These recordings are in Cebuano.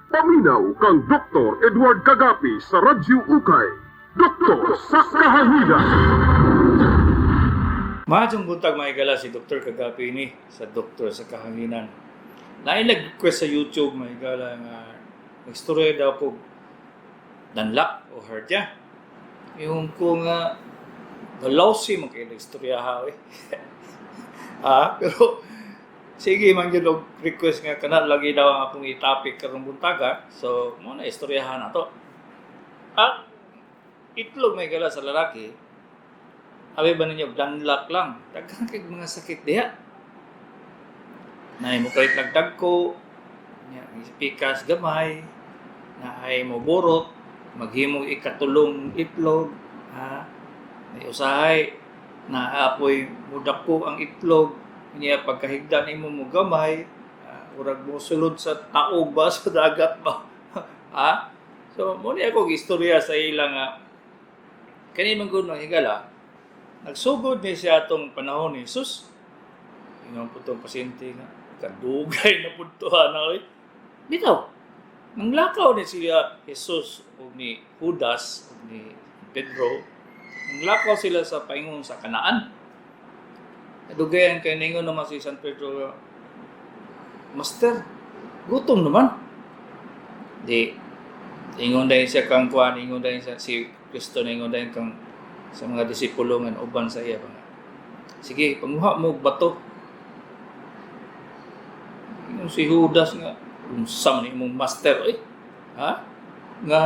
Paminaw kang Dr. Edward Kagapi sa Radyo Ukay. Doktor sa Kahanginan. Maayong buntag, mga higala, si Dr. Kagapi ni sa Doktor sa Kahanginan. Naay nag-request sa YouTube, mga higala, nga magstorya daw ko danlak o hernia. Ingon ko nga dalawsi man kay nagstorya ha eh. Pero sige man gyud og request nga kana lagi daw ang akong i-topic karong buntaga. So mo na istoryahan nato. Ang itlog, mga higala, sa lalaki, abi ba ninyo danlak lang? Daghan kay mga sakit diha. Naay mo kalit nagdagko, nya pikas gamay, naay mo burot, maghimong ikatulong itlog, ha? May usahay naapoy mudako ang itlog niya pagkahigda nimo mo gamay, urag mo sulod sa taog ba, sa dagat ba, ha? So mo ni ako istorya sa ila nga kani man gud, mga higala, nagsugod ni siya atong panahon ni Jesus. Ingon po tong pasyente nga, kadugay na pud to na oy. Bitaw, nanglakaw ni siya Jesus ug ni Judas ug ni Pedro. Nanglakaw sila sa paingon sa Kanaan. Nadugayan kay ningon naman si San Pedro, "Master, gutom naman." Di, ingon dahil siya kang kuan, ingon dahil siya, si Kristo na ingon dahil kang sa mga disipulo nga uban sa iya ba. "Sige, panguha mo og bato." Ingon si Judas nga, "Unsa man imong master eh? Ha? Nga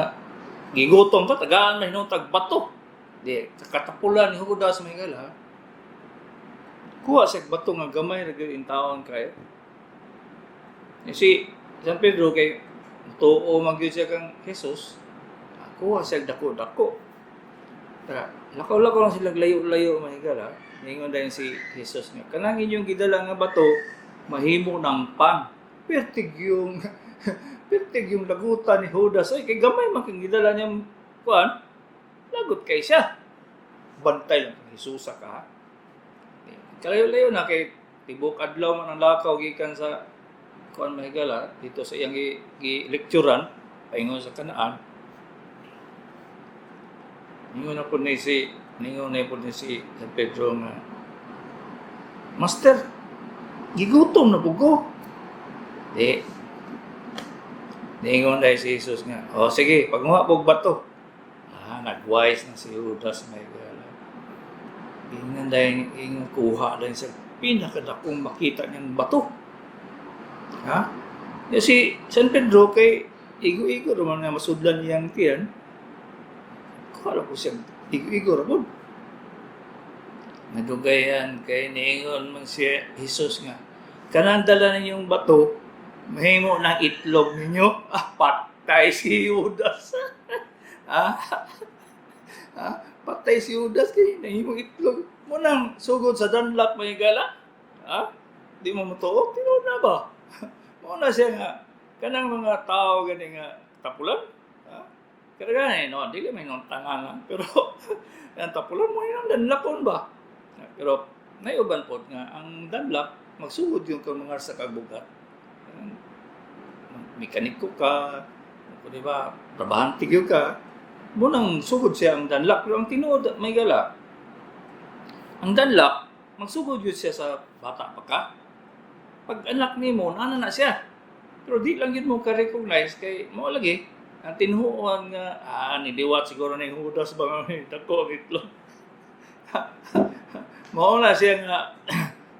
gigutom ta, tagaan man hinuon tag bato." Di, sa katapulan ni Judas, may gala. Kuha siya bato nga gamay ra gyud intawon kayo. Eh, si San Pedro kay tuo man gyud siya kang Jesus. Kuha siya dako-dako. Tara, lakaw-lakaw lang sila layo-layo, mga higala. Ningon dahil si Jesus nga, "Kanang inyong gidala nga bato, mahimo ng pan." Pertig yung lagutan ni Judas. Ay, kay gamay man kang gidala niyang kuan, lagot kay siya. Bantay lang kang Jesus ka, ha. Kalayo-layo na kay tibok adlaw man ang lakaw gikan sa kuan, mga higala, dito sa iyang gi-lecturean paingon sa Kanaan. Ningon na po ni si San Pedro nga, "Master, gigutom na po ko." Di, ningon dahil si Jesus nga, "O sige, pagnguha po bato." Ah, nag-wise na si Judas, may gala. Ingon dahil, ingon kuha dahil sa pinakadakong makita niyang bato. Ha? Ya, si San Pedro kay igo-igo naman nga masudlan niyang tiyan. Kuha lang ko siya igo-igo ra pud. Nadugayan kay niingon man si Jesus nga, "Kanang dala ninyong bato, mahimo ng itlog ninyo." Ah, patay si Judas. Ah, ah, patay si Judas kay nahimong itlog. Mo nang sugod sa danlak, may gala. Ha? Di mo motuo? Tinuod na ba? Mo na siya nga kanang mga tao gani nga tapulan. Ha? Kaya gani no, dili may nung tanga nga. Pero ang tapulan mo yung danlakon ba? Pero naiuban pod nga ang danlak magsugod yung kang mga sa kagbugat. Mekaniko ka, kung di ba, trabahante gyud ka, mo nang sugod siya ang danlak. Pero ang tinuod, may gala, ang danlak, magsugod yun siya sa bata pa ka. Pag anak nimo, nana na siya. Pero di lang yun mo ka-recognize kay mo lagi ang tinuohan nga ni diwat siguro ni Judas ba nga dako ang itlog. Mao na siya nga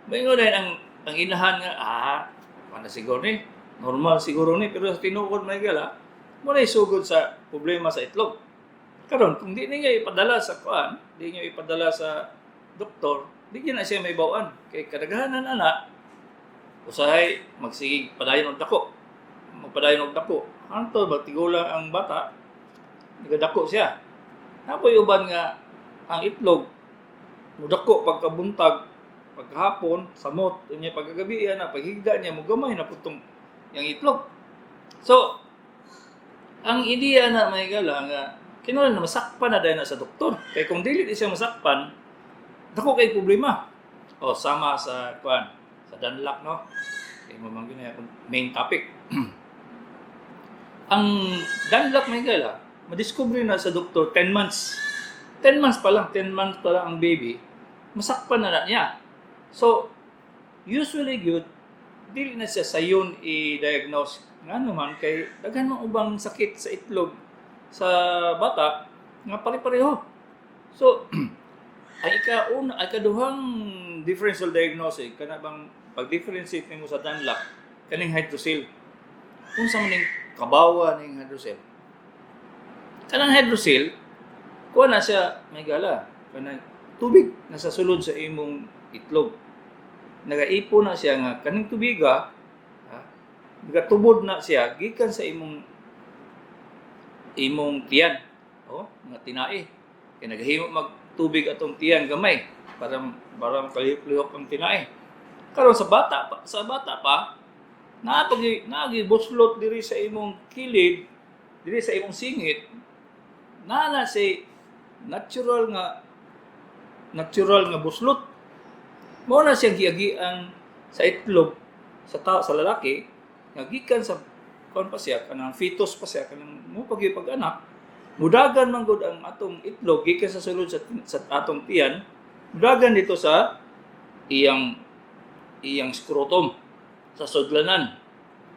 maingon din ang inahan nga wala siguro ni normal siguro ni, pero sa tinuod, may gala, mo na sugod sa problema sa itlog. Karon kung di niya ipadala sa kuan, di niya ipadala sa doktor, di niya na siya may bawaan kay kadaghanan ana usahay magsigig padayon og dako, magpadayon og dako hangtod magtigulang ang bata, nagadako siya. Napoy uban nga ang itlog mudako pagkabuntag, pagkahapon samot niya, pagkagabi na paghigda niya mugamay na putong yang itlog. So ang ideya na, may gala, nga kinahanglan na masakpan na dahil na sa doktor kay kung dili di siya masakpan, dako kay problema. O sama sa kuan, sa danlak, no, kay mo man gyud na akong main topic. Ang Dunlap, mga higala, madiscover na sa doktor 10 months. 10 months pa lang, 10 months pa lang ang baby, masakpan na na niya. So, usually gyud, dili na siya sayon i-diagnose. Nga naman, kay daghan man ubang sakit sa itlog sa bata nga pare-pareho. So, ang ikauna, ay kaduhang differential diagnosis, kana bang pag-differentiate nimo sa Dunlap, kaning hydrocele. Unsa man ning kabawa ning hydrocele? Kanang hydrocele, kuha na siya, mga higala, kanang tubig nasa sulod sa imong itlog. Nagaipo na siya nga kaning tubiga, ha, nagatubod na siya gikan sa imong tiyan, oh, mga tinai. Kay nagahimo mag tubig atong tiyan gamay para makalihok-lihok ang tinai. Karon sa bata pa naapag naagi buslot diri sa imong kilid, diri sa imong singit, naa na si natural nga buslot. Mao na siyang giagian sa itlog sa tao, sa lalaki, nga gikan sa kon pa siya, kanang fetus pa siya, kanang mo pag anak, mudagan man gud ang atong itlog gikan sa sulod sa atong tiyan, mudagan dito sa iyang iyang scrotum, sa sudlanan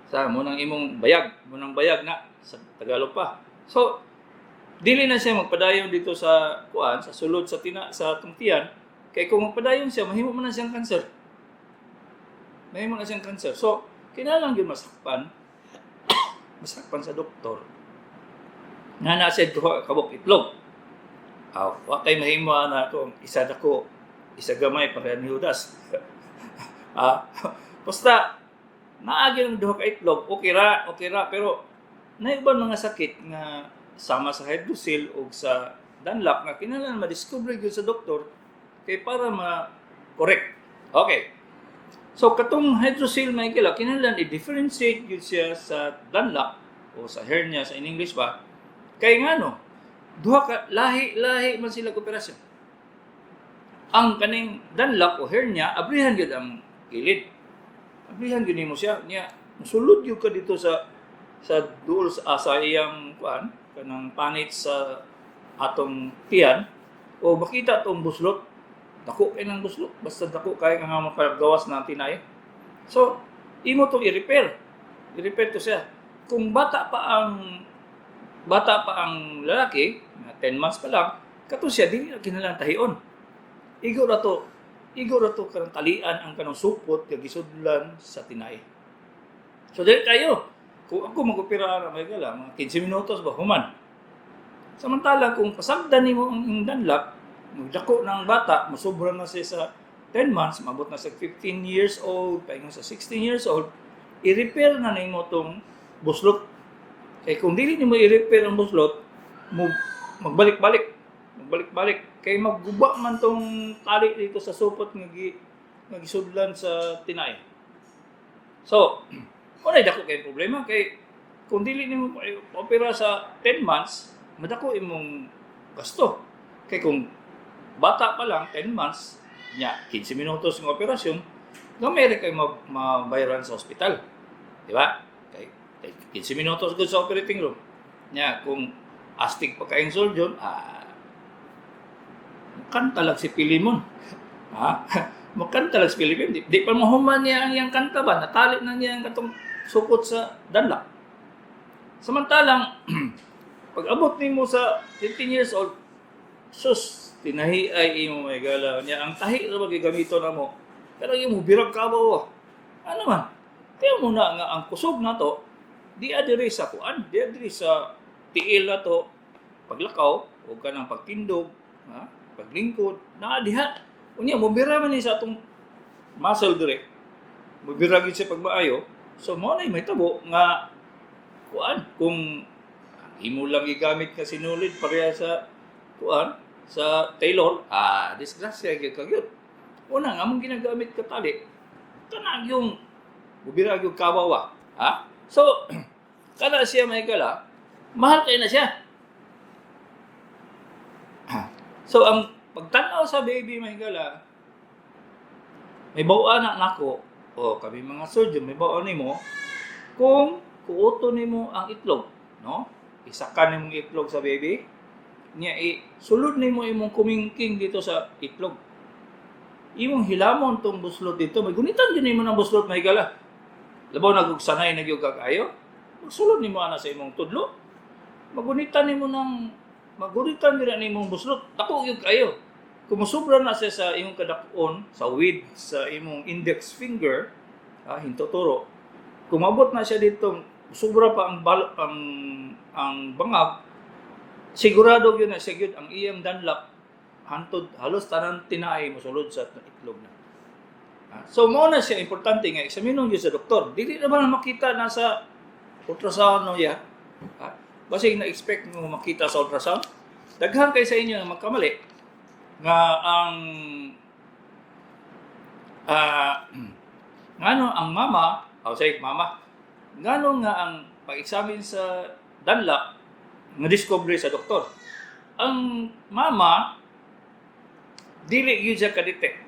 sa munang imong bayag, munang bayag na sa Tagalog pa. So dili na siya magpadayon dito sa kuan, sa sulod sa tina, sa atong tiyan, kay kung magpadayon siya, mahimo man na siyang cancer, mahimo na siyang cancer. So kinahanglan gyud masakpan masakpan sa doktor nga naa siya duha kabuk itlog. Aw, wa kay mahimo na ako, isa dako, isa gamay, pareha ni Judas. Ah, basta naagi ng duha ka itlog, okay ra, pero naiban mga sakit nga sama sa hydrocele o sa Dunlap nga kinahanglan ma-discover gyud sa doktor kay para ma-correct. Okay. So katong hydrocele, mga higala, kinahanglan i-differentiate gyud siya sa Dunlap o sa hernia sa in English ba, kay ngano duha ka lahi-lahi man sila operasyon. Ang kaning Dunlap o hernia, abrihan gyud ang kilid. Abrihan gyud nimo siya niya, musulod gyud ka dito sa duol sa iyang kuan, kanang panit sa atong tiyan, o makita tong buslot. Dako kay ng buslot, basta dako kay nga makagawas na tinay. So imo tong i-repair, i-repair to siya. Kung bata pa ang lalaki, mga 10 months pa lang, kato siya dili na kinahanglan tahion. Igo ra to kanang talian ang kanang supot kag gisudlan sa tinai. So dili kayo, kung ako mag-opera na, mga higala, mga 15 minutos ba, human. Samantala kung pasagdan nimo ang Dunlap, magdako ng bata, mosobra na siya sa 10 months, mabot na sa 15 years old, paingon sa 16 years old, i-repair na nimo tong buslot. Kay kung dili nimo i-repair ang buslot, mo magbalik-balik, magbalik-balik kay magguba man tong tali dito sa supot nga gisudlan sa tinai. So, wala dako kay problema kay kung dili nimo opera sa 10 months, madako imong gasto. Kay kung bata pa lang, 10 months, nya 15 minutos ng operasyon, gamay ra kay mabayaran sa ospital. Di ba? Kay 15 minutos gud sa operating room. Nya kung astig pa kayong surgeon, kanta lang si Pilimon. Ha? Makanta lang si Pilimon. Di pa mahuman niya ang iyang kanta ba? Natali na niya ang katong supot sa Dunlap. Samantalang, pag abot nimo sa 15 years old, sus, tinahi ay imo, mga higala. Niya, ang tahi ra ba gigamito na mo? Pero imo birag kabaw. Ano man? Kaya mo na nga ang kusog na to, di adiri sa kuan, di adiri sa tiil na to, paglakaw, o kanang pagtindog, ha? Paglingkod, naa diha. Unya, mobira man ni sa atong muscle dire. Mobira gyud siya pagmaayo. So mo na may tabo nga kuan, kung imo lang gigamit ka sinulid pareha sa kuan, sa tailor, disgrasya gyud ka gyud. Una nga among ginagamit ka tali, kanang yung mubira gyud kawawa, ha? So kana siya, mga higala, mahal kay na siya. So ang pagtanaw sa baby, mga higala, may bawa na nako o kami mga surgeon, may bawa nimo kung kuoto nimo ang itlog. no? Isaka nimong itlog sa baby. Nya i sulod nimo imong kumingking dito sa itlog. Imong hilamon tong buslot dito, may gunitan gyud nimo ng buslot, mahigala. Labaw na kung sanay na gyud ka kaayo. Magsulod nimo ana sa imong tudlo. Magunitan nimo ng magunitan gyud na nimong buslot. Dako gyud kaayo. Kung mosobra na siya sa imong kadakon, sa width sa imong index finger, hintuturo. Kung mabot na siya dito, sobra pa ang bangag, sigurado gyud na siya gyud ang iyang danlap hantod halos tanan tinaay mosulod sa itlog na. So mao na siya importante nga eksaminon gyud sa doktor. Dili na ba na makita na sa ultrasound, no ya? Basig na-expect mo makita sa ultrasound. Daghan kay sa inyo nga magkamali nga ang ngano ang mama, oh, say mama, ngano nga ang pag-examine sa danlap nga discovery sa doktor. Ang mama dili gyud siya ka-detect.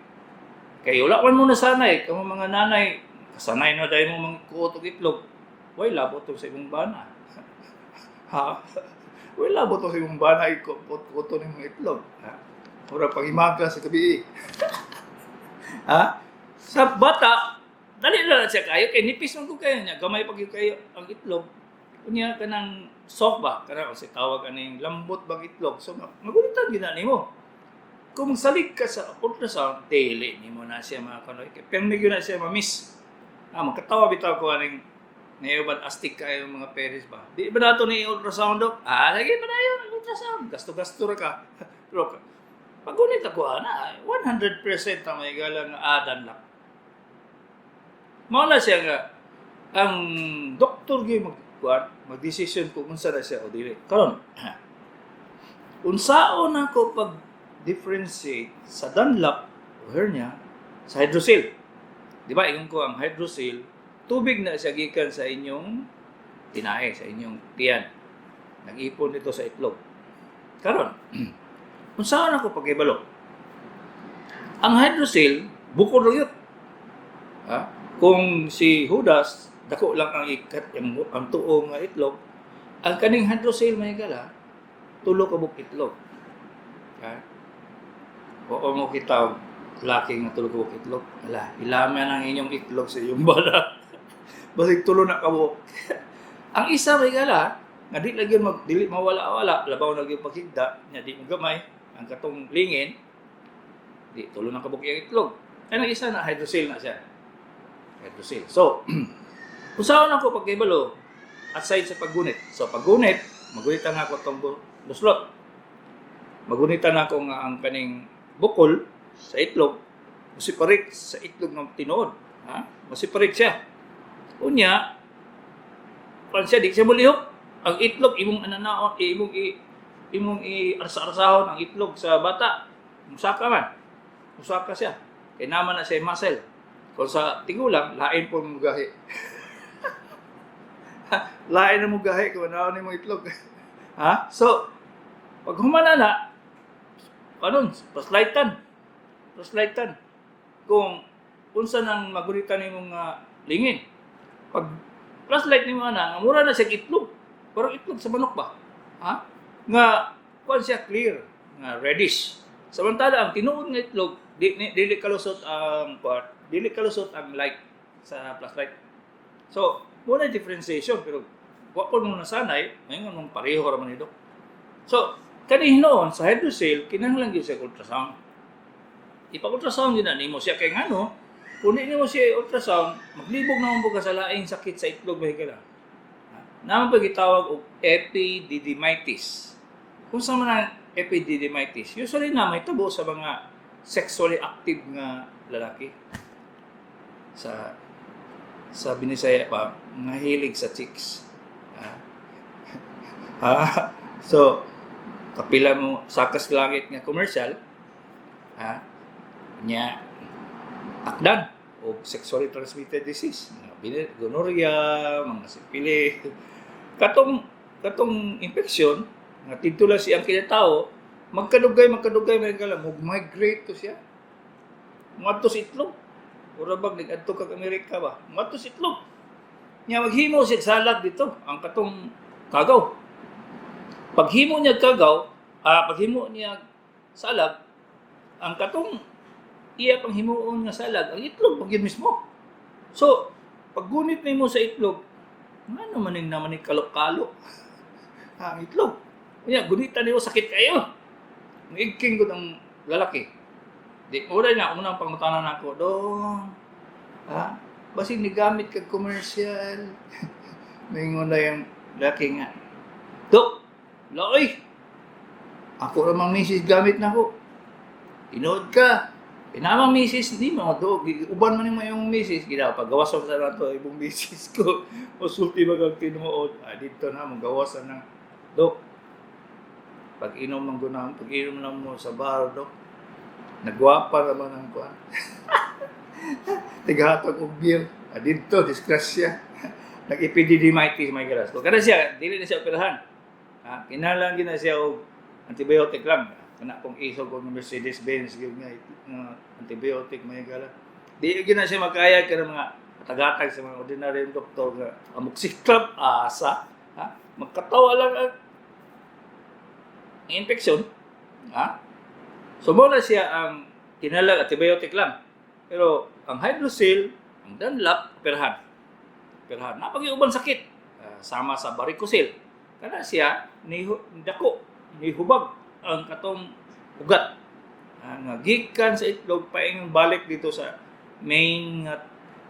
Kay wala man mo nasanay, kamo mga nanay, kasanay na dahil mo mangkuot og itlog. Way labot to sa imong bana. Ha? Way labot to sa imong bana ikuot-kuot nimong itlog. Ha? Ora pag-imaga sa gabi. Ha? Sa bata, dali na lang siya kayo kay nipis man ko kayo niya, gamay pag kayo ang itlog. Unya kanang soft ba, kanang kasi tawag aning lambot bang itlog. So magulitan gyud na nimo. Kung salig ka sa ultrasound, dili nimo na siya mga kanoy. Kay permi gyud na siya ma-miss. Magkatawa bitaw ko aning nayoban astig kayo mga parents ba. Di ba nato ni ultrasound, dok? Lagi pa na yun, ultrasound. Gasto-gasto ra ka. Pero pagunit ako ana, 100% ang may galang nga adan lang. Mao na siya nga ang doktor gyud magkuan, magdesisyon kung unsa na siya o dili. Karon, unsaon ako pag differentiate sa dunlap o hernia sa hydrocele? Di ba ingon ko ang hydrocele, tubig na siya gikan sa inyong tinae, sa inyong tiyan. Nag-ipon nito sa itlog. Karon, unsaon ako pag-ibalo? Ang hydrocele, bukod ra yun. Ha? Kung si Judas, dako lang ang ikat ang tuo nga itlog, ang kaning hydrocele, may gala, tulo ka buok itlog. Ha? Oo mo kita laki nga tulo ka buok itlog. Ala, ilaman ang inyong itlog sa inyong bala. Basig tulo na ka buok. Ang isa, may gala, nga di lagi mag dili mawala-wala, labaw na gyud paghigda, nya di mo gamay ang katong lingin, di tulo na ka buok iyang itlog. Ay, ang isa na hydrocele na siya. Hydrocele. So, usaon ako pagkibalo aside sa paggunit. So paggunit, magunitan ako tong buslot. Magunitan ako nga ang kaning bukol sa itlog mosiparit sa itlog ng tinuod. Ha? Mosiparit siya. Unya, pan siya, di siya mulihok. Ang itlog, imong ananaon, imong i arsa-arsahon ang itlog sa bata. Musaka man. Musaka siya. Kay naman na siya muscle. Kung sa tigulang, lain po mo gahi. Lain na mo gahi kung ano mo itlog. Ha? So, pag humana na, kanon, paslightan. Paslightan. Kung unsa nang magunitan nimong nga lingin. Pag flashlight nimo ana, nga mura na siya itlog. Parang itlog sa manok ba? Ha? Nga kuan siya clear, nga reddish. Samantala ang tinuod nga itlog, di, di, dili kalusot ang kuan, dili kalusot ang light sa flashlight. So, muna differentiation pero wa po mo nasanay, ngayon mong pareho ra man ito. So, kani hinuon sa hydrocele, kinahanglan gyud siya ultrasound. Ipag-ultrasound gyud na nimo siya kay ngano, kung di nimo siya ultrasound, maglibog naman po ka sa laing sakit sa itlog ba higala. Naman pa gitawag og epididymitis. Kung sa man ang epididymitis, usually na may tubo sa mga sexually active nga lalaki. Sa Binisaya pa, nga hilig sa chicks. Ha? Ha? So, kapila mo sakas langit nga commercial, ha? Nya takdan o sexually transmitted disease, mga gonorrhea, mga syphilis. Katong infection nga tidto lang siyang kinatao, magkadugay magkadugay may kala mag-migrate to siya. Muadto sa itlog. Ura bag nag-adto kag Amerika ba? Muadto sa itlog. Nya maghimo siya salag dito ang katong Kagaw. Paghimo niya kagaw, paghimo niya salag, ang katong iya pang himuon nga salag, ang itlog pag yun mismo. So, paggunit nimo sa itlog, ngano man ning naman ni kalok-kalok ang itlog? Unya, gunitan nimo, sakit kayo. Ngigking ko ng lalaki. Di, una na, unang pangutana nako, "Dong, ha? Basin nigamit kag commercial." Mingon na yung lalaki nga, "Dok, laoy, ako ramang misis gamit na ko." Tinuod ka. Pinamang misis, di mo, do, uban man nimo yung misis, ginawa, paggawas sa nato, ibong misis ko, musulti ba kag tinuod? Ah, dito na, magawas na ng, "Dok, pag inom man guna, pag inom lang mo sa bar, dok, nagwapa naman ang kuan. Tighatag og beer." Ah, dito, disgrasya. Nag-epididymitis, may galas. Kung kada siya, dili na siya operahan. Ha, kinahanglan gyud na siya og antibiotic lang. Kana kung isog og Mercedes-Benz gyud nga antibiotic, may gala. Di gyud na siya makaya kada mga tagatag sa mga ordinary doktor nga amoxiclav asa, ha? Magkatawa lang ang infection, ha? So mo na siya ang kinalag antibiotic lang. Pero ang hydrocele, ang Dunlap, operahan. Operahan. Napag ubang sakit, sama sa varicocele. Kana siya ni dako, ni hubag ang katong ugat. Nga gikan sa itlog paingon balik dito sa main nga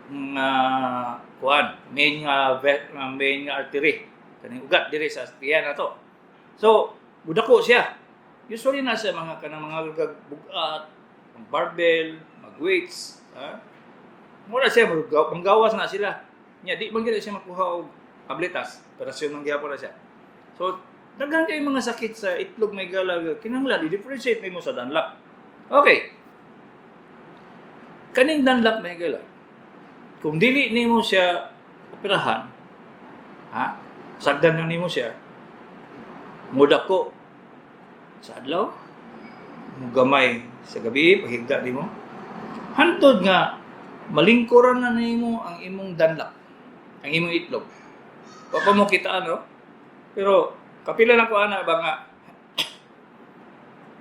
nga kuan, main nga artery. Kaning ugat diri sa tiyan nato. So, mudako siya. Usually na sa mga kanang mga bugat, mag barbell, mag weights, ha? Mura siya manggawas na sila. Nya di man gyud siya makuha og tabletas, operasyon man gyapon na siya. So, daghan kay mga sakit sa itlog, may galag, kinahanglan i-differentiate nimo sa Dunlap. Okay. Kaning Dunlap, may galag. Kung dili nimo siya operahan, ha? Sagdan na nimo siya, mudako sa adlaw, mugamay sa gabi, paghigda nimo. Hantod nga malingkuran na nimo ang imong Dunlap, ang imong itlog. Wa pa mo kita ano, pero kapila lang ko ana ba nga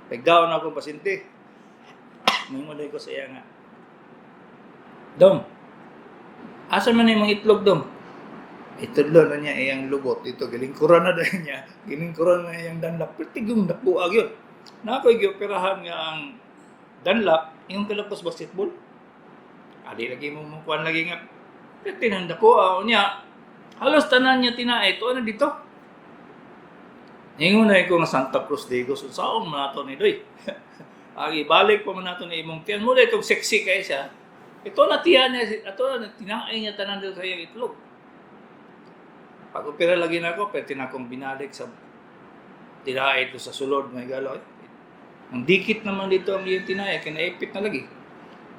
pigdaon na akong pasyente. Ningon ko sa iya nga, "Dong, asa man imong itlog, dong?" Itudlo na niya iyang lubot dito, gilingkuran na dahil niya, gilingkuran na iyang Dunlap, pero tigong nakuag yun. Na ako'y gioperahan nga ang Dunlap, yung kalapos basketball. Adi lagi mo mukuan lagi nga, pero tinanda ko, niya, halos tanan niya tinae, ito ano dito. Ingon na ko nga Santa Cruz Digos, unsaon man nato ni Doy? Agi balik pa man nato ni imong tiyan mo itong sexy kay siya. Ito na tiyan niya, ito na tinae niya tanan dito sa iyang itlog. Pag opera lagi na ako, pero tinakong binalik sa tinae ito sa sulod, may galo. Ang dikit naman dito ang iyang tinae, kinaipit na lagi.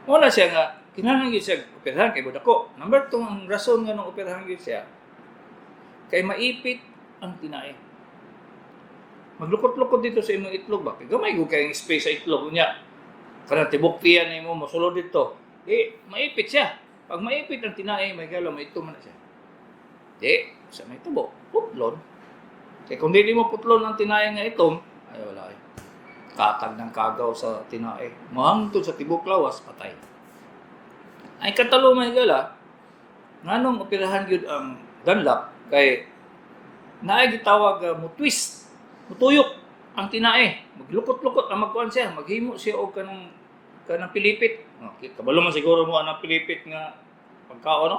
Wala siya nga, kinahanglan gyud siya operahan kay budako. Number 2, ang rason nga nung operahan gyud siya, kay maipit ang tinae. Maglukot-lukot dito sa imong itlog ba? Kay gamay gud kay space sa itlog niya. Kanang tibok tiyan nimo mosulod dito. Di maipit siya. Pag maipit ang tinae, may galo, maito man na siya. Di, sa may tubo, putlon. Kay kung dili mo putlon ang tinae nga itom, ay wala ay. Katag ng kagaw sa tinae. Mahangtod sa tibok lawas, patay. Ay katalo, may gala, nganong operahan gyud ang Dunlap kay naay gitawag mo twist, mutuyok ang tinae, maglukot-lukot ang magkuan siya, maghimo siya og kanang pilipit. Okay, kabalo man siguro mo anang pilipit nga pagkaon, no?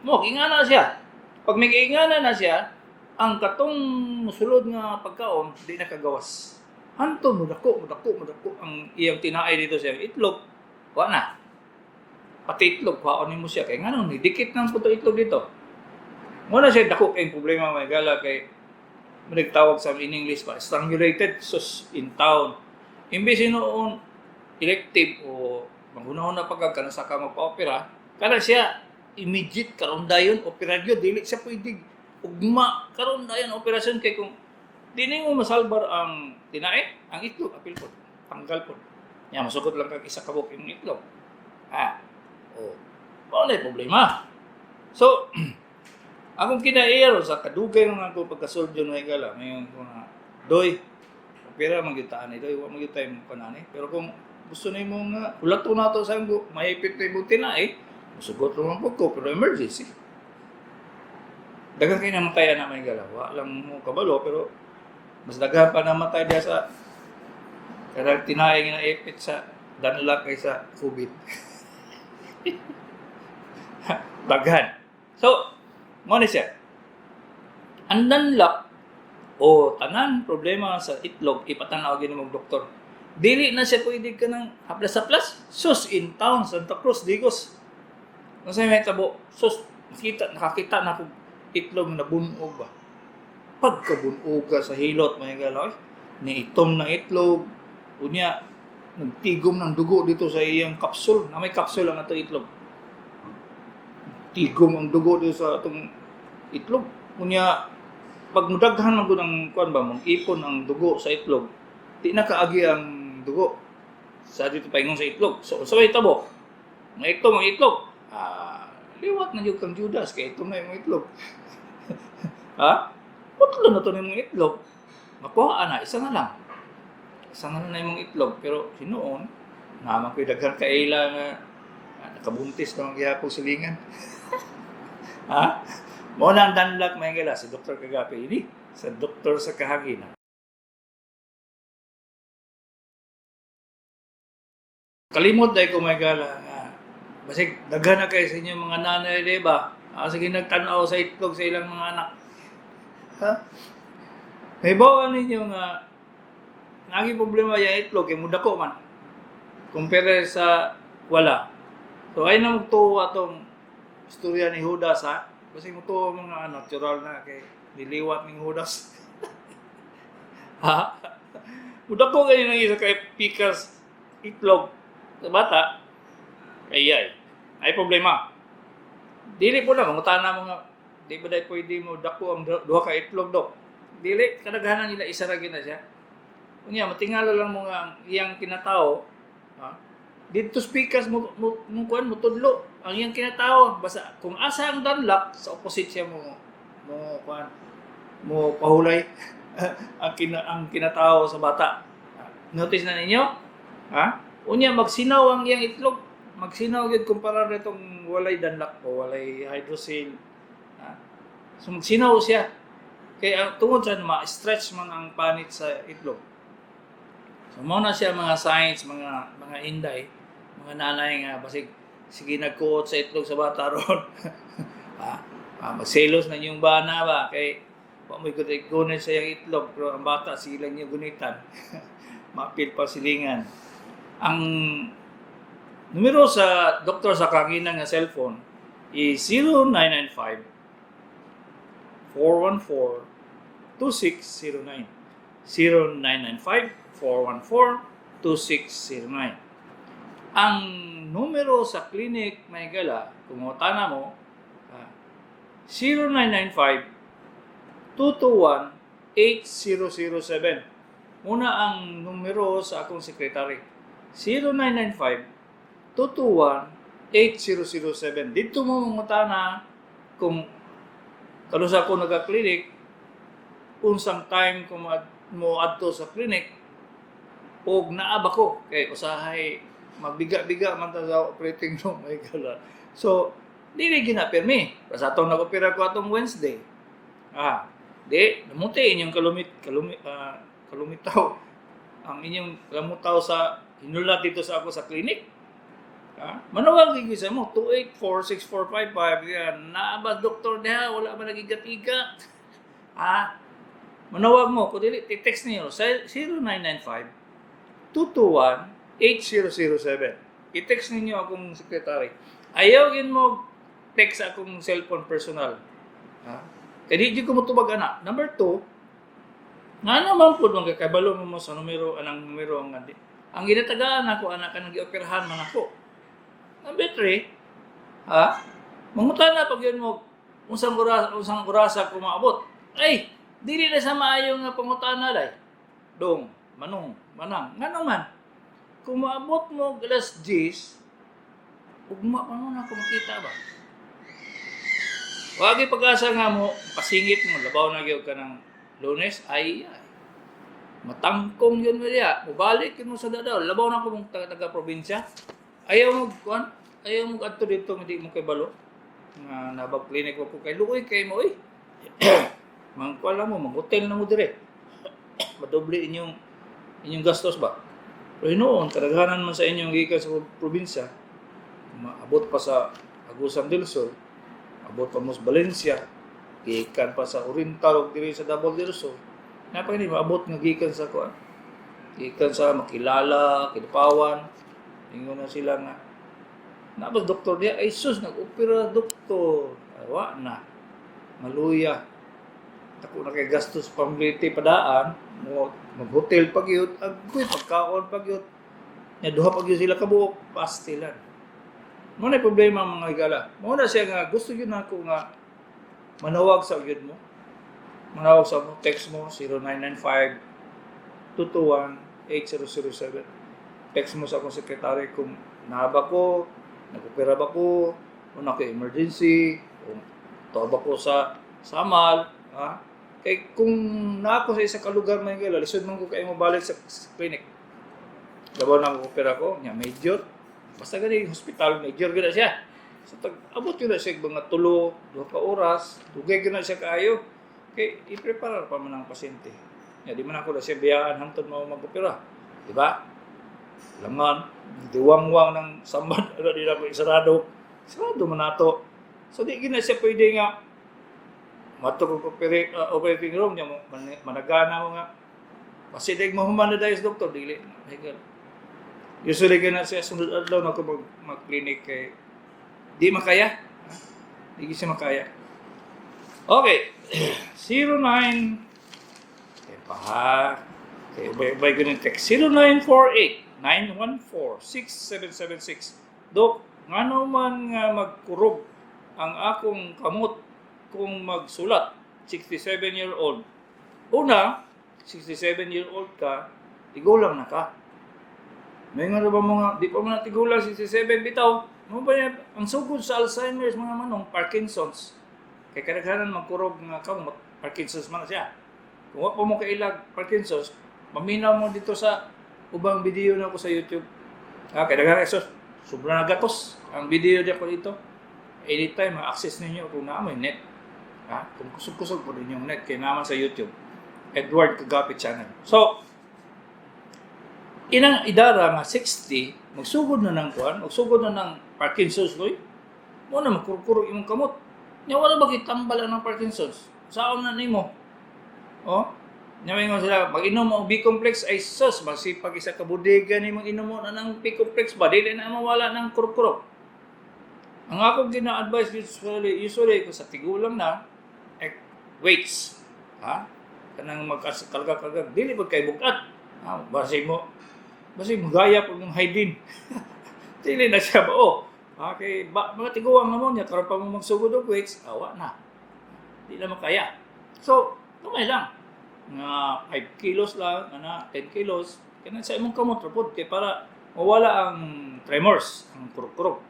Mo ingana siya. Pag may ingana na siya, ang katong musulod nga pagkaon di na kagawas. Hanto mo dako, mo dako, mo dako ang iyang tinae dito sa itlog. Wa na. Pati itlog kwaon nimo siya kay ngano ni dikit nang puto itlog dito. Mo na siya dako kay problema, may gala, kay nagtawag sa in English pa strangulated sus in town. Imbes noon elective o manghunahon na pagka kana sa ka magpa-opera, kana siya immediate karon dayon opera gyud, dili siya pwede ugma, karon dayon operasyon kay kung di nimo masalbar ang tinae, ang itlog apil pod, tanggal pod. Nya masukot lang kag isa ka buok imong itlog. Ah. Oh. Mao na problema. So, Akong kinaiya sa kadugay nga ako pagkasoldiyo na higala, ngayon ko na, doy, pera man gyud ta ani doy, wa man gyud tayo kanani. Pero kung gusto nimo nga ulato na to sa amgo, mahipit na imong tinai, musugot naman pud ko, pero emergency. Daghan kay namatay na may gala, wa lang mo kabalo, pero mas daghan pa namatay diya sa kanang tinai nga naipit sa danla kaysa COVID. Daghan. So, mo ni siya. Ang danlak o tanan problema sa itlog, ipatanaw gyud nimo doktor. Dili na siya pwede ka ng haplas-haplas. Sus, in town, Santa Cruz, Digos. Unsa may tabo? Sus, nakita, nakakita na akong itlog na bunog ba. Pagkabunog ka sa hilot, mga galaw, ni itom na itlog, unya, nagtigom ng dugo dito sa iyang kapsul. Na may kapsul ang ato itlog. Tigom ang dugo dito sa atong itlog. Unya, pag mudaghan man gud ang kuan ba, mong ipon ang dugo sa itlog, di na kaagi ang dugo sa dito paingon sa itlog. So, sa may tabo, nga itlog ang itlog. Ah, liwat na jud kang Judas kay itom na imong itlog. Ha? Putlo na to nimong itlog. Makuha na, isa na lang. Isa na lang na imong itlog. Pero sinuon, naman ko'y daghan kaila nga nakabuntis na ang gihapon silingan. Ha? Mao na ang danlak mga higala, si Dr. Kagapi ini sa Doktor sa Kahanginan. Kalimot dahil ko may gala nga basig daghan na kayo sa inyong mga nanay, di ba? Ah, sige, nagtanaw sa itlog sa ilang mga anak. Ha? May bawa ninyo nga nagi problema yung itlog kay mudako man. Kumpare sa wala. So ay na magtuo atong istorya ni Judas, ha. Kasi mutuo mga natural na kay niliwat ning Judas. Ha? Mudako kayo nang isa kay pikas itlog sa bata. Ay ay. Ay problema. Dili po na mangutana mga di ba dai pwede mo dako ang duha ka itlog, dok. Dili kadaghanan nila isa ra gyud na siya. Unya matingala lang mo nga ang iyang kinatao, ha? Didto speakers mo mo, mo kuan mo tudlo ang iyang kinatao basta kung asa ang danlak sa opposite siya mo mo kuan mo pahulay ang kinatao sa bata. Notice na ninyo? Ha? Unya magsinaw ang iyang itlog. Magsinaw gyud kumpara nitong walay danlak o walay hydrocele. Ha? So magsinaw siya. Kaya tungod sa ma-stretch man ang panit sa itlog. So mao na siya mga signs, mga inday, mga nanay nga basig sige nagkuot sa itlog sa bata ron. Ha? Ah, magselos na inyong bana ba kay wa mo'y gunit sa iyang itlog pero ang bata sige lang niyo gunitan. Maapil pa silingan. Ang numero sa doktor sa kahanginan nga cellphone is 0995 414 2609. 0995 414 2609. Ang numero sa clinic may gala, kung na mo, 0995 221 8007. Muna ang numero sa akong sekretary. 0995 221 8007. Dito mo mangutana kung kanusa ko nagka-clinic, unsang time ko mo adto sa clinic og naa ba ko kay usahay magbiga-biga man ta sa operating room may gala. So dili gina pirmi. Basta atong nag-opera ko atong Wednesday. Ah, di namuti inyong kalumit kalumi kalumitaw ang inyong lamutaw sa hinulat dito sa ako sa clinic. Ha? Manawag gyud sa mo 284-6455 yan. Naa ba doktor diha wala ba nagigat-igat? Ha? Manawag mo kung dili ti-text niyo sa 0995 221 8007. I-text ninyo akong secretary. Ayaw gin mo text akong cellphone personal. Ha? Kaya di ko motubag ana. Number 2, nga naman po nung kakabalo mo sa numero, anang numero ang andi. Ang ginatagaan ako, anak ka nag-operahan man ako. Number 3, ha? Mangutana pag yun mo, unsang orasa ko maabot. Ay, dili na sa maayo nga pangutana day. Dong, manong, manang, ngano man. Kung maabot mo alas 10, ugma pa mo na ako makita ba? Wagi pag-asa nga mo, pasingit mo, labaw na gyud ka ng Lunes, ay, ay. Matangkong yun mo diya. Mubalik yun mo sa dadaw. Labaw na ko mong taga-probinsya. Ayaw mo, kuan, ayaw mo adto dito, hindi mo kay balo. Nga nabag clinic mo po kay luoy kay mo, eh. Mangkuan lang mo, mag-hotel na mo dire. Madoble inyong inyong gastos ba? Pero noon, kadaghanan man sa inyong gikan sa probinsya, maabot pa sa Agusan del Sur, abot pa mo sa Valencia, gikan pa sa Oriental ug diri sa Davao del Sur. Napa ni maabot nga gikan sa kuan. Gikan sa Makilala, Kidapawan. Ingon na sila nga nabas doktor diya, ay sus, nag-opera doktor. Ay, wa na. Maluya. Tako na kay gastos pambiliti padaan, mo mag-hotel pag yun, agoy, pagkaon pag yun. Nya duha pag yun sila kabuok, pastilan. Mo na problema, mga higala. Mo na siya nga gusto yun ako nga manawag sa gyud mo. Manawag sa mo, text mo 0995 221 8007. Text mo sa akong sekretary kung naa ba ko, nag-opera ba ko, o na emergency, o to ba ko sa Samal, ha? Kay kung naa ko sa isa ka lugar, mga higala, lisod man ko kayo mobalik sa clinic. Labaw na opera ko, nya major. Basta gani hospital, major gyud na siya. So tag abot yun na siya mga 3, 2 ka oras, dugay gyud na siya kaayo. Kay i-prepare pa man ang pasyente. Nya di man ako na siya biyaan hangtod mo mag-opera. Di ba? Langan, diwangwang ng sambad, ano di na ko isarado. Sarado man nato. So di gyud na siya pwede nga mato ko operating room niya mo managana mo nga kasi di mahuman na dahil sa doktor dili na higal. Usually na siya sunod adlaw na ako mag clinic kay di makaya. Ha? Di gyud siya makaya. Okay. 09 kay pa ha. Kay ubay-ubay ko ng text. 0948 914 6776. Dok, ngano man nga magkurog ang akong kamot kung magsulat? 67 year old. Una, 67 year old ka, tigulang na ka. May nga ba mga, di pa man na tigulang, 67 bitaw. Mo ba niya, ang sugod sa Alzheimer's, mga manong, Parkinson's. Kay kadaghanan magkurog nga kamot, Parkinson's man na siya. Kung wa pa mo kailag Parkinson's, paminaw mo dito sa ubang video na ako sa YouTube. Ah, kay daghan sus, sobra na gatos ang video diya ko dito. Anytime ma-access ninyo kung naa moy net. Ha? Kung kusog-kusog po ninyong net kay naman sa YouTube. Edward Kagapi Channel. So, inang idara nga 60, magsugod na ng kuan, magsugod na ng Parkinson's loy. Mo na magkurkurog imong kamot. Nya wala ba gitambal ang Parkinson's? Saon na nimo? Oh? Nya maingon sila, mag-inom mo B complex, ay sus, masipag isa ka bodega ni mag-inom mo na ng B complex ba, dili na mawala ng kurkurok. Ang akong gina-advise usually kung sa tigulang na, eh, weights. Ha? Kanang magkalga-kalga, dili ba kay bukat? Ha? Basi mo gaya pag ng hidin. Dili na siya ba? Oh. Okay, ba, mga tiguang na mo niya, karon pa mo magsugod og weights, awa na. Di na makaya. So, gamay lang. Nga 5 kilos lang, ana 10 kilos, kanang sa imong kamot ra pod kay para mawala ang tremors, ang kurok-kurok.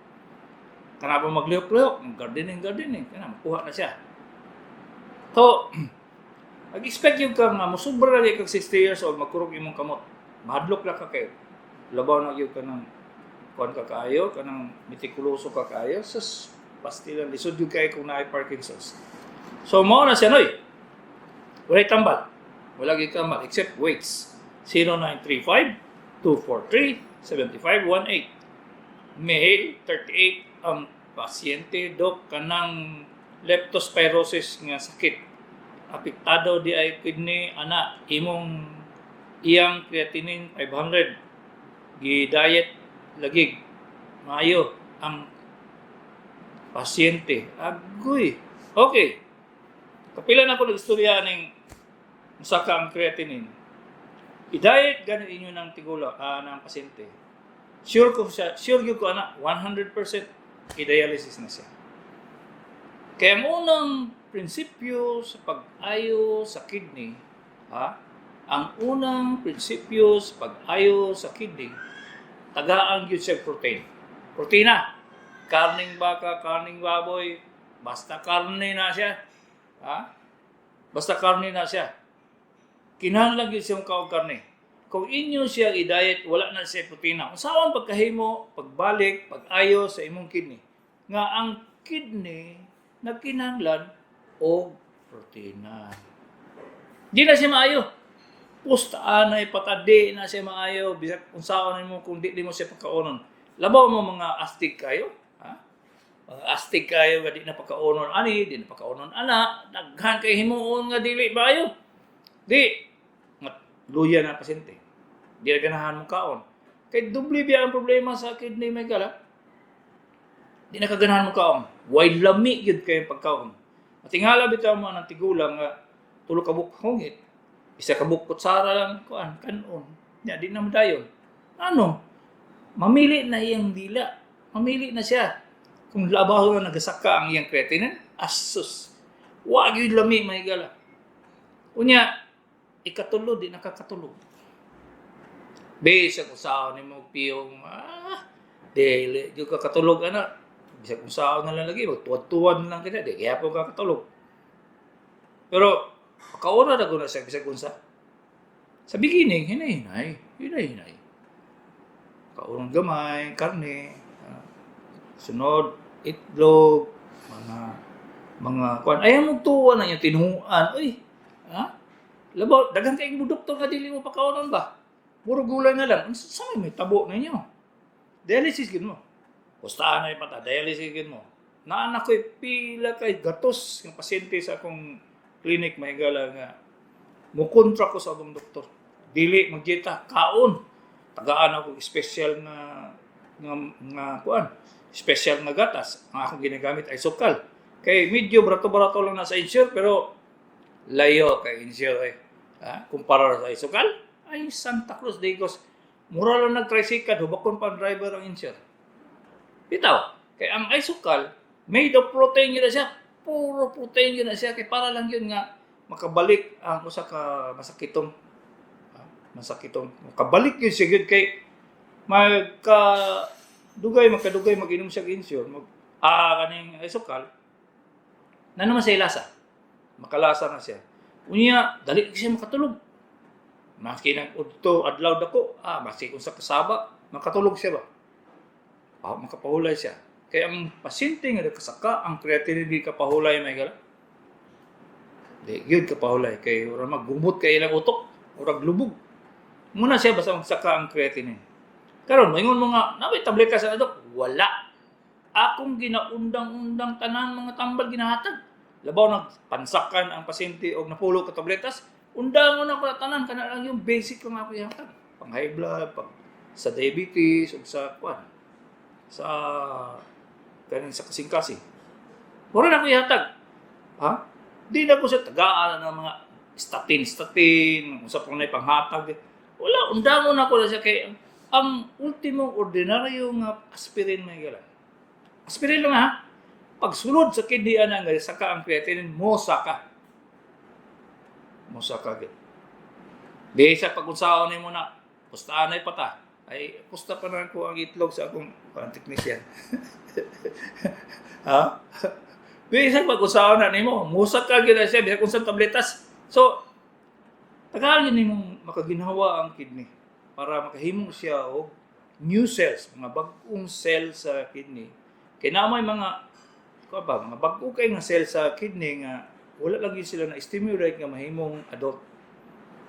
Kana pa maglihok-lihok, gardening gardening, kana makuha na siya. So, mag-expect yung ka nga musubra na kag 60 years old, magkurog imong kamot. Mahadlok lang ka kayo. Labaw na gyud ka ng kuan ka kaayo, kanang metikuloso ka kaayo, sus, pastilan lisod gyud kay kung naay Parkinson's. So mao na siya noy. Walay tambal. Wala gyud tambal except weights. 0935 243 7518. Male, 38 ang pasyente, dok, kanang leptospirosis nga sakit. Apektado di ay kidney ana imong iyang creatinine 500, gi-diet lagig maayo ang pasyente. Agoy. Okay. Kapila na ako nag-istorya ning musaka ang creatinine. I-diet gani inyo ng tigula ng pasyente. Sure ko siya, sure gyud ko ana 100% i-dialysis na siya. Kaya ang unang prinsipyo sa pag-ayo sa kidney, ha? Ang unang prinsipyo sa pag-ayo sa kidney, tagaan gyud siya protein. Protina. Karning baka, karning baboy, Basta karne na siya. Ha? Basta karne na siya. Kinahanglan gyud siya kaog karne. Kung inyo siya i-diet, wala na siya protina. Unsaon pagkahimo, pagbalik, pag-ayo sa imong kidney? Nga ang kidney nagkinahanglan og protina. Di na siya maayo. Pustaan na ipatadi na siya maayo. Bisag unsaon nimo kung di mo siya pagkaonon. Labaw mo mga astig kayo. Ha? Mga astig kayo nga di na pagkaonon ani, di na pagkaonon ana, daghan kay himuon nga dili maayo. Di luya na pasyente. Di na ganahan mo kaon. Kay doble biya ang problema sa kidney, may kala. Di na kaganahan mo kaon. Way lami gyud kayo pagkaon. Matingala bitaw mo ang tigulang nga tulo ka buok hungit. Isa ka buok kutsara lang kuan kanon. Nya di na madayon. Ano? Mamili na iyang dila. Mamili na siya. Kung labaw na nagasaka ang iyang creatinine, asus. Wa gyud lami, may gala. Unya, ikatulo, di nakakatulog. Bisag unsaon nimo piyong, dili gyud ka katulog ana. Bisag unsaon na lang lagi, magtuwad-tuwad na lang kita, di kaya po ka katulog. Pero makaura na ko na siya bisag unsa. Sa beginning, hinay-hinay, hinay-hinay. Kaurong gamay, karne, sunod, itlog, mga kuan. Ayaw mo tuwa na yung tinuan. Uy, ha? Labaw, daghan kayong doktor nga dili mo pakaonon ba? Puro gulay na lang. Sa may tabo ninyo. Dialysis gid mo. Pustaan na ipata, dialysis gid mo. Naanak ko'y pila kay gatos ng pasyente sa akong clinic, may gala, nga mukontra ko sa akong doktor. Dili magdieta, kaon. Tagaan ako special nga kuan, special nga gatas. Ang akong ginagamit ay Isokal. Kay medyo barato-barato lang na sa Ensure, pero layo kay Ensure eh. Ha? Kumpara sa Isokal, ay Santa Cruz de Digos. Mura lang nag-tricycle, hubakon pa ang driver ang Ensure. Bitaw, kay ang Isokal, made of protein yun na siya. Puro protein yun na siya. Kay para lang yun nga makabalik ang usa ka masakitong. Ha? Masakitong. Makabalik yun siya yun kay magka dugay magkadugay mag-inom siya Ensure, mag kaning Isokal na naman siya lasa. Makalasa na siya. Unya, dali siya makatulog. Maski nang udto adlaw dako, maski kung sa kasaba, makatulog siya ba? Makapahulay siya. Kaya ang pasyente nga nakasaka, ang creatinine di kapahulay, may gala. Di gyud kapahulay kay ura maggumot kay ilang utok, urag lubog. Muna siya basta magsaka ang creatinine. Karon moingon mo nga, "Nabay tableta sa dok?" Wala. Akong ginaundang-undang tanan mga tambal ginahatag. Labaw nagpansakan ang pasyente og napulo ka tabletas, undangon ako na tanan, kana lang yung basic lang ako ihatag. Pang high blood, pang sa diabetes ug sa kuan, sa kaning sa kasing-kasing. Mura na ako ihatag. Ha? Di na ko sa tagaan ng mga statin, statin, unsa pa na panghatag. Wala, undangon ako na siya kay ang ultimong ordinaryo nga aspirin, may gala. Aspirin lang ha. Pagsulod sa kidney ana nga saka ang creatinine, mo saka. Mo saka gid. Di sa pag-unsaon nimo na, pustaan na pata. Ay, pusta pa na ko ang itlog sa akong parang technician. Ha? Di sa pag-unsaon na nimo, musak ka gyud na siya bisag unsang tabletas. So, tagaan yun nimong makaginhawa ang kidney para makahimo siya og new cells, mga bag-ong cell sa kidney. Kay naa may mga kuan ba, mga bag-o kay nga cell sa kidney nga wala lagi sila na stimulate nga mahimong adult.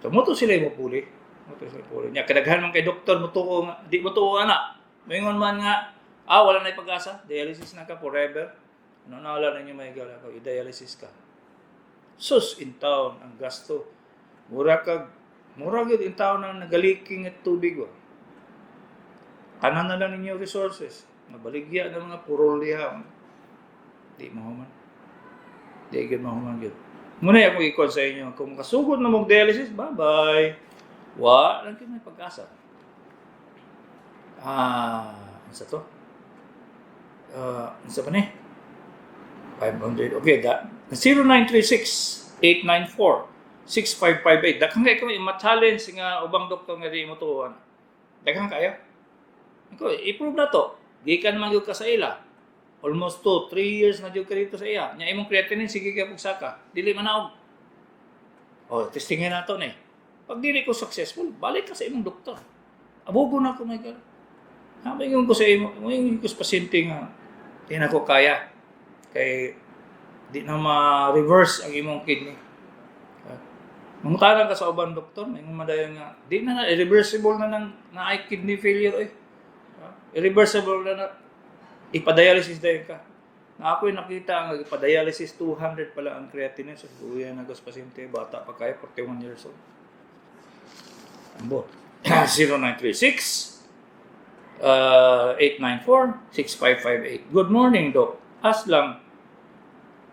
So mo to sila mo puli. Mo to sila puli. Nya kadaghan man kay doktor mo nga di mo tuo ana. Moingon man nga, "Ah, wala na pag-asa, dialysis na ka forever." Ano na wala ninyo, may gala ko, i-dialysis ka. Sus, in town ang gasto. Mura kag mura gyud in town ang nagaliking at tubig wa. Tanan na lang ninyo resources. Nabaligya ng mga purol diha. Di mahuman. Di gyud mahuman gyud. Muna ako ikon sa inyo, kung makasugod na mong dialysis, bye-bye. Wa lang gyud may pag-asa. Unsa to? Unsa pa ni? 500. Okay, da 0936 894 6558. Daghan kay ko ma-challenge nga ubang doktor nga di mo tuoan. Daghan kayo. Ako, i-prove na to. Gikan man gyud ka sa ila. Almost 2, 3 years na jud ka dito sa iya. Nya imong creatinine sige kay saka. Dili manaog. O, testingin nato ni. Pag dili ko successful, balik ka sa imong doktor. Abugo na ako, Michael. Ha, maingon ko sa imo, maingon ko sa pasyente nga di na ko kaya. Kay di na ma-reverse ang imong kidney. Ha? Mangutanan ka sa uban doktor, maingon madayon nga di na na irreversible na nang na ay kidney failure oy. Ha? Irreversible na na ipadialysis dayon ka. Na ako'y nakita ang ipadialysis, 200 pala ang creatinine sa buya na sa pasyente, bata pa kayo, 41 years old. Ambot. 0936 894 6558. Good morning, Doc. Aslang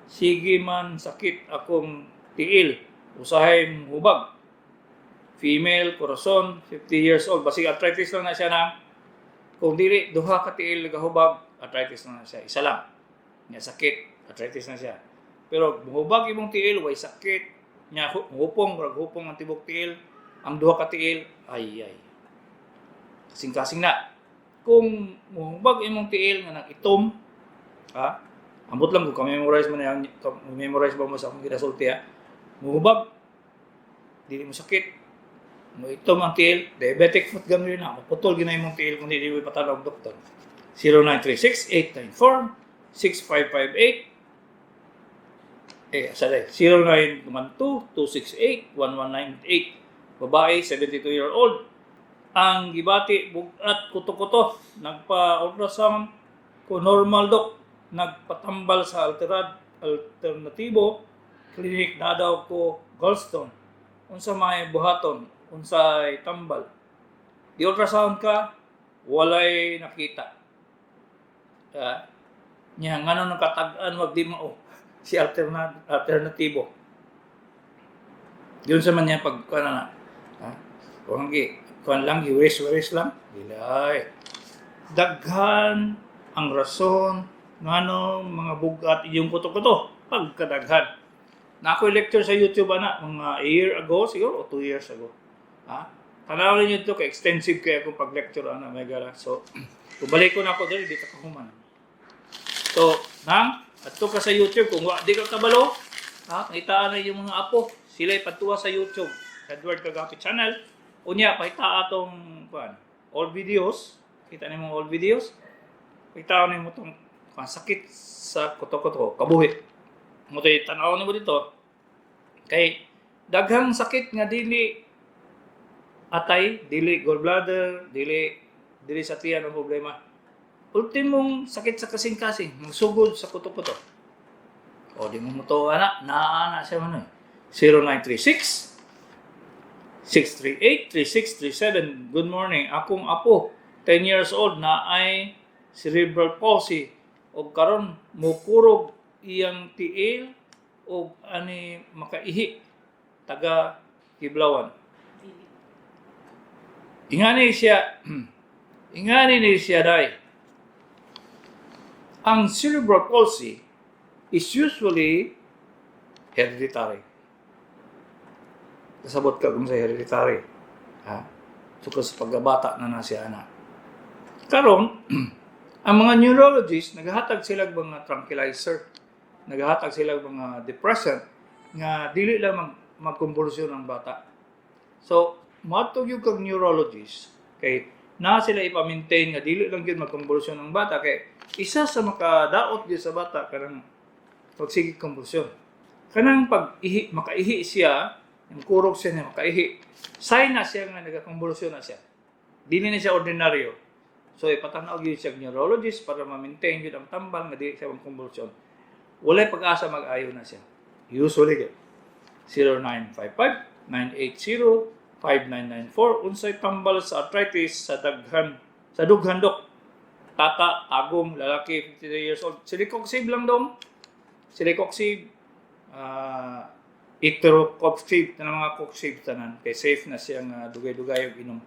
sige man sakit akong tiil. Usahay hubag. Female, Corazon, 50 years old. Basig arthritis lang na siya na. Kung dili duha ka tiil nagahubag, arthritis na na siya. Isa lang. Nya sakit, arthritis na siya. Pero muhubag imong tiil, way sakit. Nya hupong, murag hupong ang tibok tiil. Ang duha ka tiil, ay ay. Kasing-kasing na. Kung muhubag imong tiil nga nang itom, ha? Ambot lang kung ka-memorize mo na yan, memorize ba mo sa akong ginasulti, ha? Muhubag, dili mo sakit. Mo itom ang tiil, diabetic foot ganglion na, maputol gina imong tiil kung dili mo ipatanaw og doktor. 0936-894-6558. Eh, sa 0912-268-1198. Babae, 72-year-old. Ang gibati, bugat, kuto-kuto. Nagpa-ultrasound ko, normal, Dok. Nagpatambal sa alternatibo clinic na daw ko gallstone. Unsa may buhaton? Unsay tambal? Di ultrasound ka, walay nakita. Ah, nya ngano nang katag-an wag di mao si alternatibo. Yun sa man niya pag kuan na. Ha? Kung gi kuan lang, giwiris-wiris lang. Dilay. Daghan ang rason ngano mga bugat iyong kuto-kuto pagkadaghan. Na ako lecture sa YouTube ana mga a year ago siguro o 2 years ago. Ha? Tanaw ninyo ito kay extensive kay akong pag-lecture ana may gara. So, kubalik ko na ako diri dito ka human. So, nang adto ka sa YouTube kung wa di ka kabalo, ha, ngitaan na yung mga apo, sila ipadtuwa sa YouTube, Edward Kagapi channel. Unya pakita atong kuan, all videos, kita nimo all videos. Pakita nimo tong kuan, sakit sa kuto-kuto, kabuhi. Mo to'y tan-aw nimo dito. Kay daghang sakit nga dili atay, dili gallbladder, dili dili sa tiyan ang problema. Ultimong sakit sa kasing-kasing, magsugod sa kuto-kuto. O, di mo mo to, ana, naa na siya man eh. 0936 638 3637. Good morning. Akong apo, 10 years old na ay cerebral palsy og karon mukurog iyang tiil og ani makaihi, taga Kiblawan. Ingani ni siya day. Ang cerebral palsy is usually hereditary. Kasabot ka kung sa hereditary. Ha? So, sa pagkabata na na siya ana. Karon, ang mga neurologists, naghahatag sila og mga tranquilizer. Naghahatag sila og mga depressant nga dili lang magkonbulsyon ang bata. So, moadto gyud kag neurologist kay na sila ipa-maintain nga dili lang gyud magkonbulsyon ang bata kay isa sa makadaot gyud sa bata kanang pagsige konbulsyon. Kanang pag ihi, makaihi siya, yung kurog siya niya makaihi, sign na siya nga nagakonbulsyon na siya. Dili na siya ordinaryo. So ipatanaw gyud siya og neurologist para ma-maintain gyud ang tambal nga dili siya magkonbulsyon. Walay pag-asa mag-ayo na siya. Usually gyud. 0955-980-5994. Unsay tambal sa arthritis sa daghan sa dughan, Dok? Tata, Tagum, lalaki, 53 years old. Celecoxib lang dong. Celecoxib, etoricoxib, na mga coxib tanan. Kay safe na siya nga dugay-dugay og inom.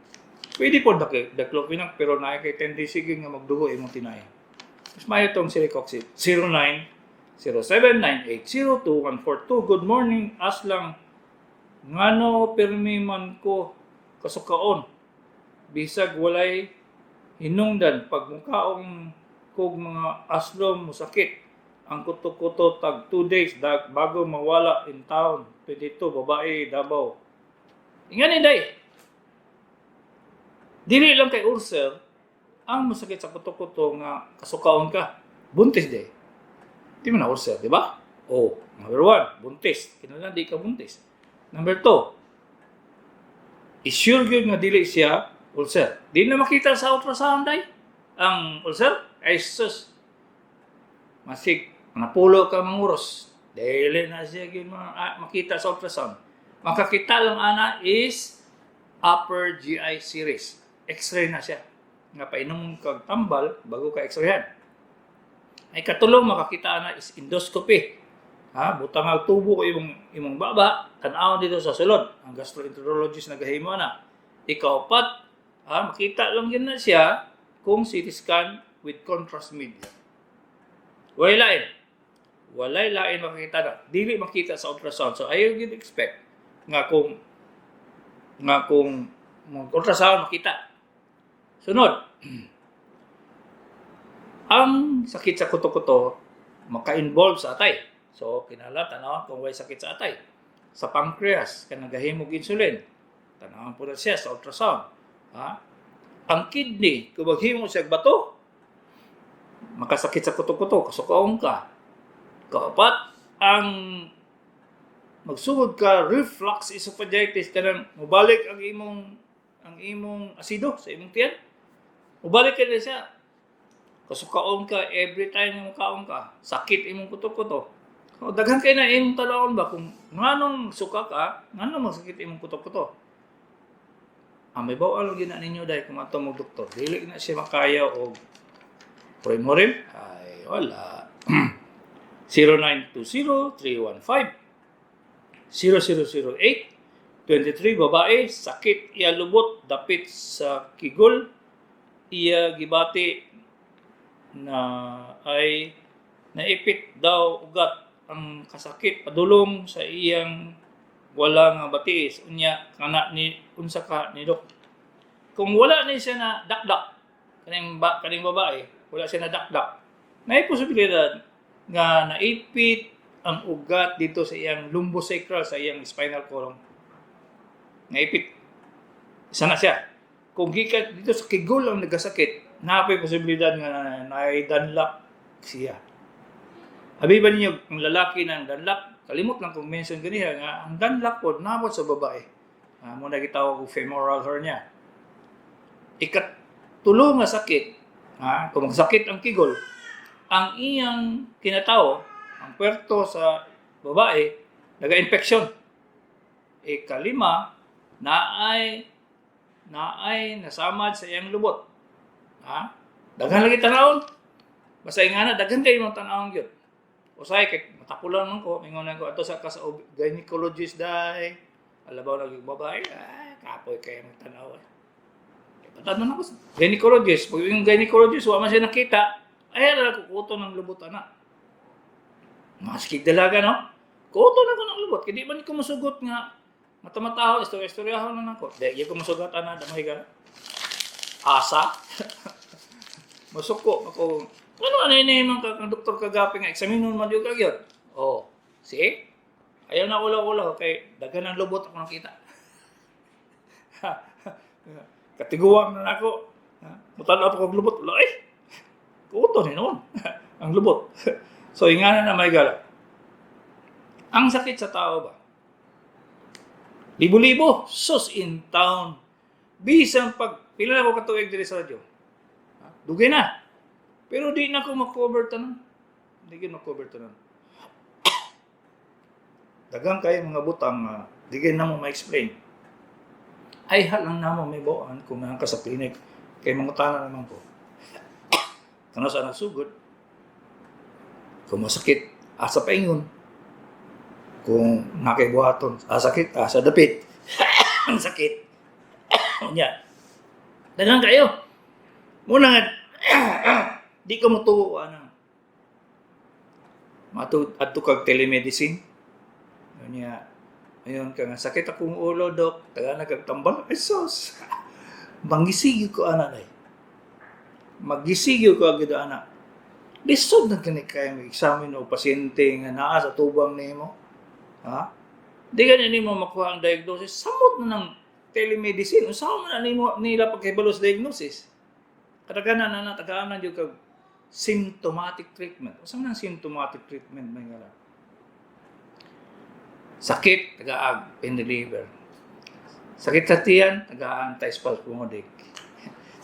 Pwede po diclofenac pero naa kay tendency gyud nga magdugo imong tinai. Mas maayo tong celecoxib. 0907-980-2142. Good morning, Aslang. Ngano pirmi man ko kasukaon bisag walay hinungdan pag mukaong kog mga aslom mosakit ang kuto-kuto tag 2 days dag bago mawala in town. 22, babae, Davao. Ingani day. Dili lang kay ulcer ang masakit sa kuto-kuto nga kasukaon ka. Buntis day. Di man na ulcer, di ba? Oh, number 1, buntis. Kinahanglan di ka buntis. Number 2, is-sure gyud nga dili siya ulcer. Di na makita sa ultrasound day ang ulcer. Ay sus. Masig napulo ka manguros. Dili na siya gyud makita sa ultrasound. Makakita lang ana is upper GI series. X-ray na siya. Nga painom kag tambal bago ka x-rayhan. Ay katulong makakita ana is endoscopy. Ha, butang ang tubo ko imong baba, tan-aw dito sa sulod. Ang gastroenterologist nagahimo na. Ikaupat, ha, makita lang yun na siya kung CT scan with contrast media. Walay lain. Walay lain makikita na. Dili makita sa ultrasound. So ayaw gyud expect nga kung mag ultrasound makita. Sunod. Ang sakit sa kuto-kuto maka-involve sa atay. So kinahanglan tan-awon kung way sakit sa atay. Sa pancreas kanang gahimog insulin. Tan-awon po na siya sa ultrasound. Ha? Ang kidney, kung maghimo siya bato, makasakit sa kuto-kuto, kasukaon ka. Kaupat, ang magsugod ka reflux esophagitis, kanang mobalik ang imong asido sa imong tiyan. Mobalik ka na siya. Kasukaon ka every time nga mukaon ka. Sakit imong kuto-kuto. So, daghan kay na imong tan-awon ba kung nganong suka ka, nganong masakit imong kuto-kuto. Ah, may bawal gyud na ninyo dahil kung ato mo doktor. Dili na siya makaya og hurim-hurim. Ay, wala. 0920-315-0008. 23, babae, sakit iya lubot dapit sa kigol, iya gibati na ay naipit daw ugat ang kasakit padulong sa iyang wala nga batiis. Unya kana ni unsa ka ni dok? Kung wala ni siya na dakdak kaning babae, wala siya na dakdak, may posibilidad nga naipit ang ugat dito sa iyang lumbosacral, sa iyang spinal column. Naipit isa na siya. Kung gikan dito sa kigol ang nagasakit, napay posibilidad nga naidanlak siya. Abi ba ninyo ang lalaki ng danlak? Kalimot lang kung mention ganiha nga ang danlak pod nabot sa babae. Mo na gitawag og femoral hernia. Ikatulo nga sakit, ha, kung magsakit ang kigol, ang iyang kinatao, ang puwerto sa babae, naga-infection. Ikalima, naay nasamad sa iyang lubot. Ha? Daghan lagi tanawon. Basta ingana daghan kay imong tanawon gyud. Usahay kay matapulan man ko, mingon ko ato sa ka sa gynecologist dai. Alabaw na gyud babae, ah, kapoy kay imong tanaw. Patanon ako sa gynecologist. Pag yung gynecologist, wa man siya nakita, ay, ala ko kuto ng lubot ana. Maski dalaga, no? Kuto na ko ng lubot. Kaya di man ko musugot nga mata-matahon, istorya-istoryahon na nako. Di, di ko musugat ana, damay ka. Asa? Masuko ako. Ano ano ini man ka kang doktor kagapi nga eksaminon man gyud ka gyud. Oh, see? Ayaw na ulaw-ulaw kay daghan ng lubot ako nakita. Katiguang na nako. Mutan-aw pa kog lubot. Wala, ay. Kuto ni noon ang lubot. So ingana na may gala. Ang sakit sa tao ba? Libo-libo, sus in town. Bisan pag pila na ko katuig diri sa radyo. Ha? Dugay na. Pero di na ko ma-cover tanan. Di gyud ma-cover tanan. Daghang kayo mga butang di gyud namo ma-explain. Ay lang namo may buwan kung naa ka sa clinic kay mangutana naman ko. Kano sa nagsugod? Kung masakit, asa paingon. Kung nakay buhaton, asa sakit, asa dapit. Ang sakit. Unya. Daghan kayo. Muna nga, di ko motuo ana. Matud adto kag telemedicine. Unya, ayon ka nga sakit akong ulo, dok, taga na kag tambal. Ay sus. Mangisig ko ana day. Magisig ko agad ana. Lisod na gani kay mag-examine og pasyente nga naa sa tubang nimo. Ha? Di gani nimo makuha ang diagnosis. Samot na ng telemedicine. Unsa man na nimo nila pagkahibalo sa diagnosis? Kadaghanan na na tagaan jud kag symptomatic treatment. Unsa man ang symptomatic treatment, mga higala? Sakit, tagaag pain reliever. Sakit sa tiyan, tagaan antispasmodic.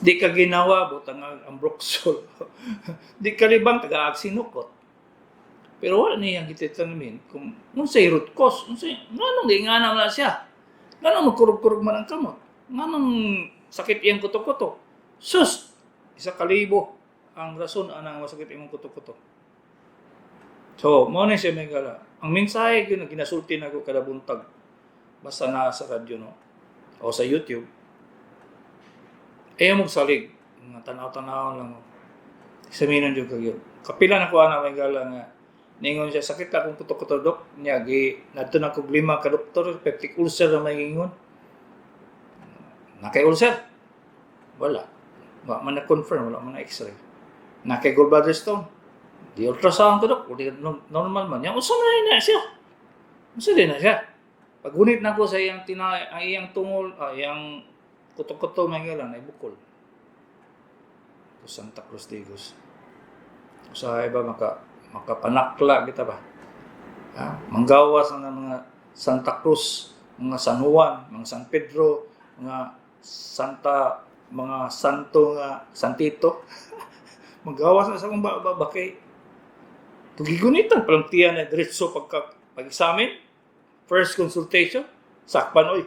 Di ka ginawa, butang ang ambroxol. Di ka libang, tagaag sinukot. Pero wala niyang gitetermine kung unsay root cause, unsay nganong di nga na siya. Nganong magkurog-kurog man ang kamot. Nganong sakit iyang kuto-kuto. Sus, 1,000 ang rason anang masakit imong kuto-kuto. So, mao na siya, mga higala. Ang mensahe gyud na ginasulti nako kada buntag basta naa sa radyo, no, o sa YouTube. Ayaw mong salig, mga tanaw-tanaw lang. Examinan jud kayo. Kapila na ko ana, mga higala, nga ningon siya, "Sakit akong kuto-kuto, dok." Niya gi nadto na kog lima ka doktor, peptic ulcer na may ingon. Naa kay ulcer? Wala. Wa man na confirm, wala man na x-ray. Naa kay gallbladder stone? Di ultrasound ko, dok, di normal man. Yan, unsa man na siya? Unsa din na siya? Paggunit na ko sa iyang tina, ang iyang tungol, iyang kuto-kuto, mga higala, na bukol. Santa Cruz Digos. Usahay ba makapanakla kita ba? Ha? Manggawas ang mga Santa Cruz, mga San Juan, mga San Pedro, mga Santa, mga Santo nga Santito. Manggawas na sa akong ba, ba, ba kay pagigunitan palang tiyan na diretso pagka pag-examine, first consultation, sakpan oy.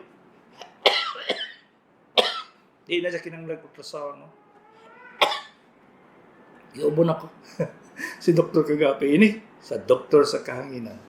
Di na siya kinanglag ultrasound, no? Iubo na ko. Si Dr. Kagapi ini sa Doktor sa Kahanginan.